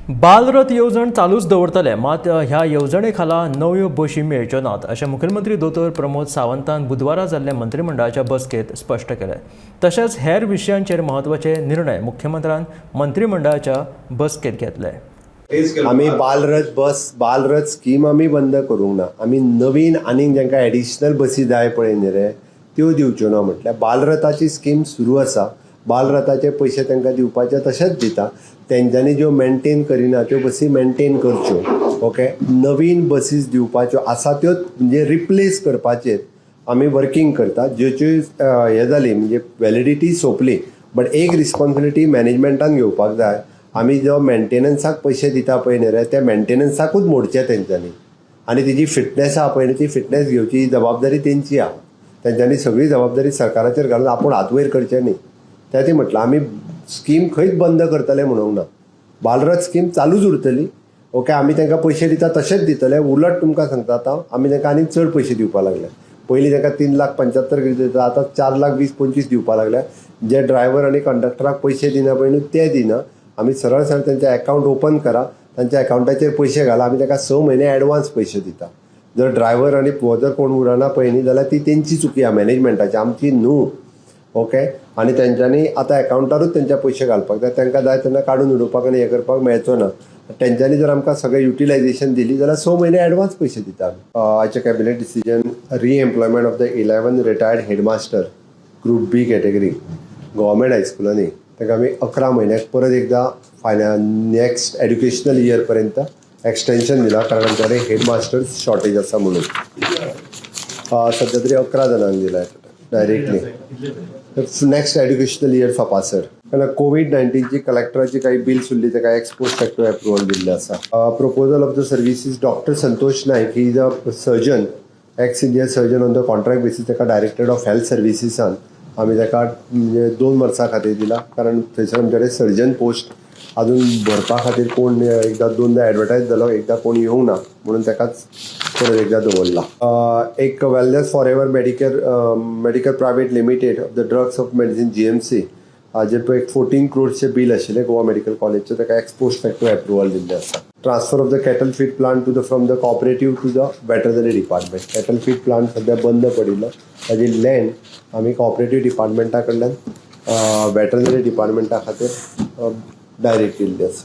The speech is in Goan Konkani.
बालरथ येवजण चालूच दवरतले, मात ह्या येवजणे खाला नव्यो बशी मेळच्यो नात अशें मुखेलमंत्री दोतोर प्रमोद सावंतान बुधवारा जाल्ल्या मंत्रिमंडळाच्या बसकेंत स्पश्ट केलें. तशेंच हेर विशयांचेर म्हत्वाचे निर्णय मुख्यमंत्र्यान मंत्रिमंडळाच्या बसकेंत घेतले. आमी बालरथ बस, बालरथ स्कीम आमी बंद करूंक ना. आमी नवीन आनीक जांकां एडिशनल बसी जाय पळय न्ही रे, त्यो दिवच्यो ना. म्हटल्यार बालरथाची स्कीम सुरू आसा. बालरथाचे पयशे तांकां दिवपाचे तशेंच दिता. तेंच्यांनी ज्यो मेंटेन करिना त्यो बसी मेंटेन करच्यो, ओके. नवीन बसीस दिवपाच्यो आसा त्योच म्हणजे रिप्लेस करपाचेर आमी वर्कींग करता. ज्यो ज्यो हे जाली, म्हणजे व्हॅलिडिटी सोंपली, बट एक रिस्पॉन्सिबिलिटी मॅनेजमेंटान घेवपाक जाय. आमी जो मेंटेनन्साक पयशे दिता पळय न्ही रे, त्या मेंटेनन्साकूच मोडचे तेंच्यांनी आनी तेजी फिटनेस आहा पळय न्ही, ती फिटनेस घेवची ही जबाबदारी तेंची आहा. तेंच्यांनी सगळी जबाबदारी सरकाराचेर घालून आपूण हात वयर करचें न्ही. त्या ती म्हटलं, आमी स्कीम खंयच बंद करतले म्हणूंक ना. बालरथ स्कीम चालूच उरतली, ओके. आमी तांकां पयशे दिता तशेंच दितले. उलट तुमकां सांगता, आतां आमी तांकां आनीक चड पयशे दिवपाक लागले. पयलीं तांकां 3 लाख 75 कितें दिता, आतां 4 लाख 20-25 दिवपाक लागले. जे ड्रायव्हर आनी कंडक्टराक पयशे दिना पळय न्हू, ते दिना. आमी सरळ सरळ तेंचे अकावंट ओपन करा, तांच्या अकावंटाचेर पयशे घाला, आमी तांकां 6 म्हयने एडवान्स पयशे दिता. जर ड्रायव्हर आनी हो जर कोण उरना पळय न्ही, जाल्यार ती तेंची चुकी आहा, मॅनेजमेंटाची, आमची न्हू, ओके. आनी तेंच्यांनी आतां अकावंटारूच तेंच्या पयशे घालपाक जाय. तांकां जाय तेन्ना काडून उडोवपाक आनी हें करपाक मेळचो ना. तेंच्यांनी जर आमकां सगळें युटिलायझेशन दिली जाल्यार 6 म्हयने एडवान्स पयशे दिता आमी. आयचे cabinet decision, re-employment of the 11 retired headmaster, group B category, government हायस्कुलांनी. तांकां आमी 11 म्हयन्याक परत एकदां फायना नेक्स्ट एड्युकेशनल इयर पर्यंत एक्सटेन्शन दिलां, कारण आमच्या कडेन हेडमास्टर्स शॉर्टेज आसा म्हणून. सध्या तरी 11 जाणांक दिला डायरेक्टली, नेक्स्ट एड्युकेशनल इयर सोपासर. कारण कोवीड 19ची कलेक्टराची काही बिल्स उरली, ताका एक्स पोस्ट फॅक्टो एप्रुवल दिल्लें आसा. Proposal of the services, Doctor Santosh Naik, he is a surgeon, ex Indian surgeon, on the contract basis ताका डायरेक्टर ऑफ हेल्थ सर्विसीसान आमी ताका म्हणजे 2 वर्सां खातीर दिला, कारण थंयसर आमचे कडेन सर्जन पोस्ट अजून भरपा खातीर कोण, एकदां दोनदा एडवर्टायज जालो, एकदां कोण येवंक ना म्हणून ताकाच परत एकदां दवरला. एक wellness for ever medical private limited of the drugs of medicine GMC हाजेर पळय एक 14 क्रोर्सचें बील आशिल्लें गोवा मेडिकल कॉलेजचें, ताका एक्स पोस्ट फॅक्टो एप्रुवल दिल्लें आसा. Transfer of the cattle feed plant to the from the cooperative to the veterinary department. Cattle feed plant सध्या बंद पडिल्लो, ताजी लँड आमी कॉपरेटीव डिपार्टमेंटा कडल्यान वेटरनरी डिपार्टमेंटा खातीर डायरेक्ट केल्ली आसा.